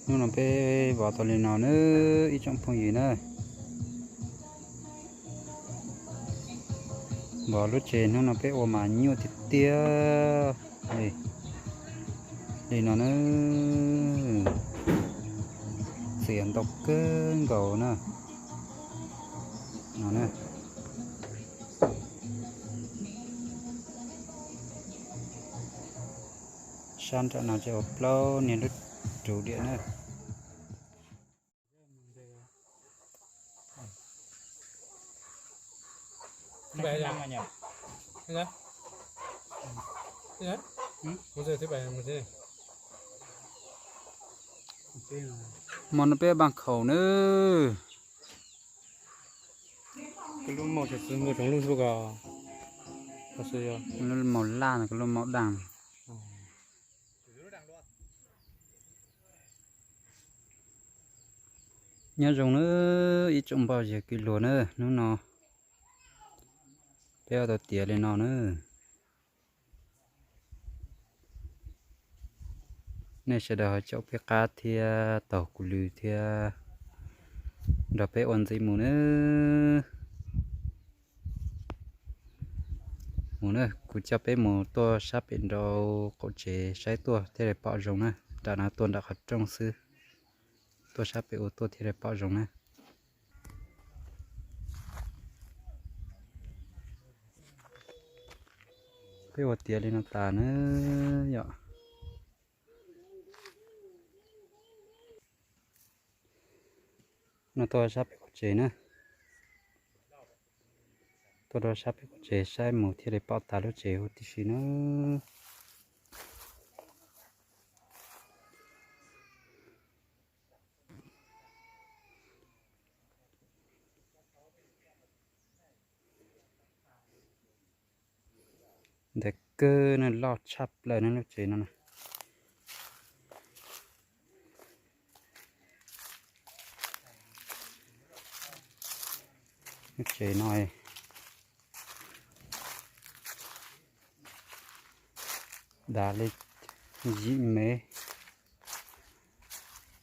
Hnub no peb vov tau li no na, ib tsoom phooj ywg na. Vov lub tsev hnub no peb ua mas nyuaj tiag tiag li no na. Txias ntau kawg nkaus na. No na. Sab nram no ces ua plaub niag lub ruv diam na. Hmo no peb npaj khaum na. Lub maum laj no, lub maum daj. Nyob zoo na ib tsoom phooj ywg kwv luag na, hnub no peb ua tau tiav li no na. Nej sawv daws ho caum peb qab thiab taug kuv lw thiab nrog peb ua ntxiv mus na. Mus na, kuv coj peb mus tuaj sab pem nraud qaum tsev saib tuaj thiaj li pom zoo na. Nram no tuaj nram qhov rooj xwb, tuaj sab pem ua tuaj thiaj li pom zoo na. Peb ua tiav li no tas na yom. No tuaj sab pem qaum tsev na. Tuaj rau sab pem qaum tsev saib mus thiaj li pom tas lub tsev huv tib si na. Ntev kawg na, loj tshaj plaws na lub tsev no na. Lub tsev no dav li yim mev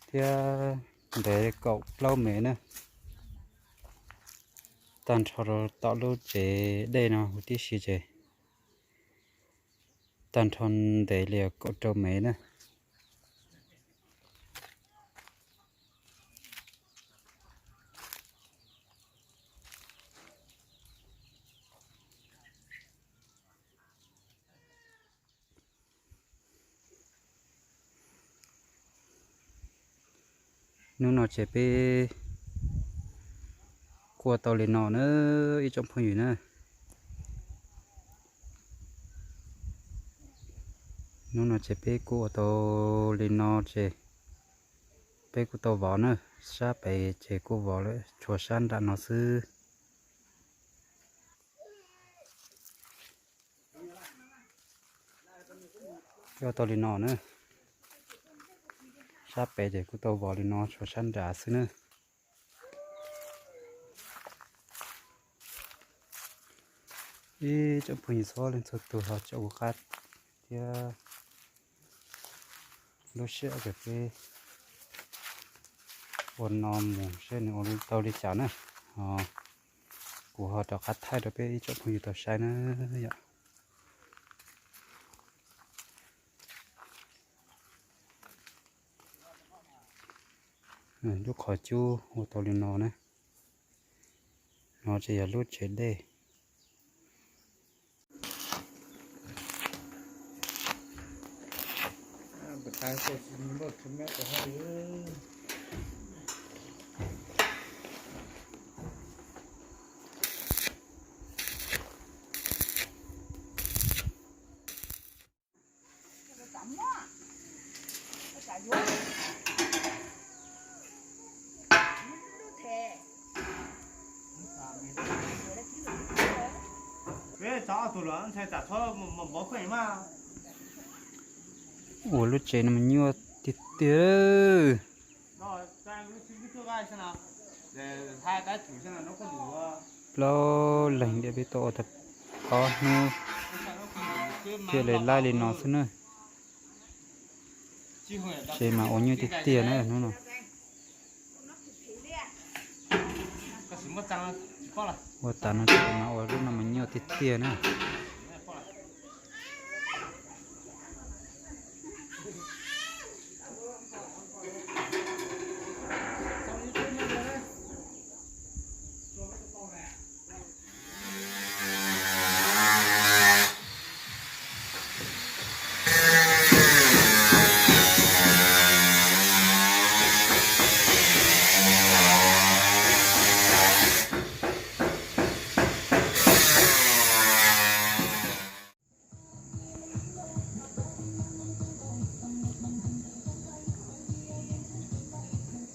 thiab ntev kaum plaub mev na. Tag nrho rau tom lub tsev dej no huv tib si ces tag nrho ntev li kaum rau mev na. Hnub no ces peb kuj ua tau li no na ib tsoom phooj ywg na. Hnub no ces peb kuj ua tau li no ces peb kuj tau vov na, sab pem ces kuj vov lawm tshuav sab nram no xwb. Ua tau li no na, sab pem ces kuj tau vov li no tshuav sab nrad xwb na. Ib tsoom phooj ywg txhua leej txhua tus ho caum kuv qab thiab lub sij hawm peb ua no mus seb nws ua tau li cas na. Kuv ho rov qab thaij rau peb ib tsoom phooj ywg tau saib na yom. Lub qhov cub ua tau li no na. No ces yog lub tsev dej. Ua lub tsev no mas nyuaj tiag tiag. Plaub leeg diam peb tau ua tau ob hnub thiaj li laib li no xwb na. Ces mas ua nyuaj tiag tiag na hnub no. Ua tas no ces mas ua lub no mas nyuaj tiag tiag na.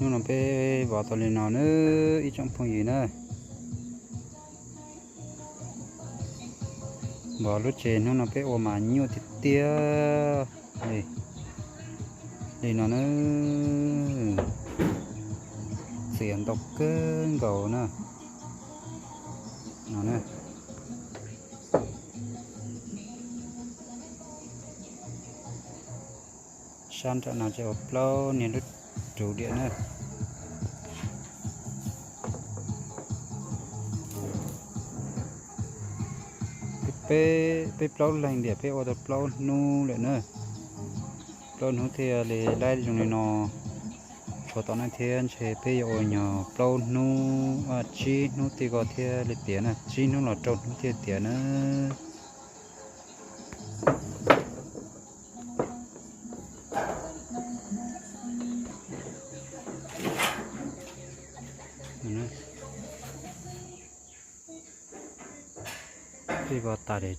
Hnub no peb vov tau li no na, ib tsoom phooj ywg na. Vov lub tsev hnub no peb ua mas nyuaj tiag tiag li, li no na. Txias ntau kawg nkaus na. No na. Sab nram no ces ua plaub niag lub ruv diam na. Peb, peb plaub leeg diam peb ua tau plaub hnub lawm na. Plaub hnub thiaj li laib zoo li no. Tshuav tom no thiab ntshe peb yuav ua nyuag plaub hnub, tsib hnub tej ko thiaj li tiav na, tsib hnub los rau hnub thiaj tiav na. Tej ko tas es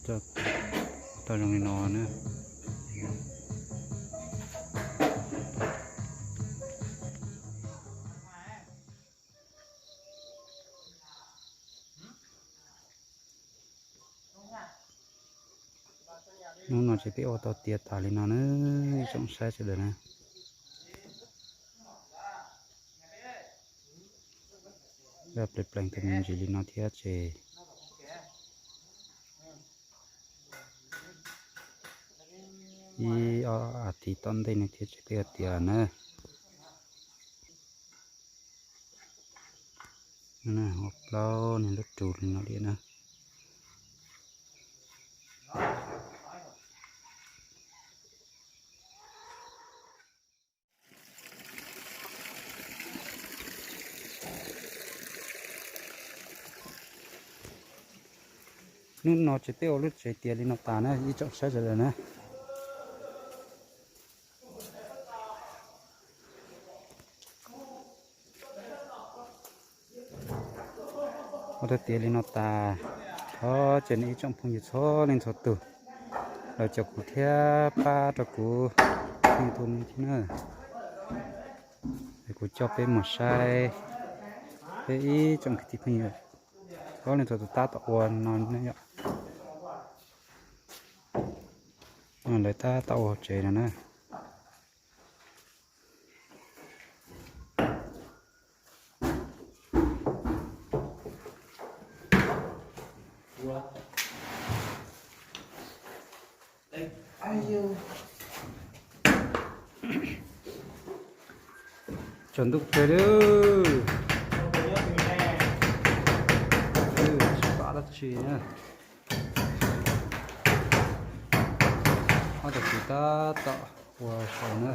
tau zoo li no na. Hnub no ces peb ua tau tiav tas li no na, ib tsoom saib sawv daws na. Plees plees tus me ntsis li no thiab ces ib ob as thiv tom ntej no thiab ces peb ua tiav na. Ua plaub niag lub ruv li no li na. Hnub no ces peb ua lub tsev tiav li no tas na ib tsoom saib sawv daws na. Ua tau tiav li no tas, thov caw nej ib tsoom phooj ywg txhua leej txhua tus los caum kuv thiab pab rau kuv YouTube no thiab na. Kuv coj peb mus saib peb ib tsoom kwv tij phooj ywg txhua leej txhua tus tab tom ua no yom. Lawv tab tom ua tsev no na. Tsaus ntuj kawg li. Tsis pom dab tsi na. Ob tug kwv tab tom ua saum na.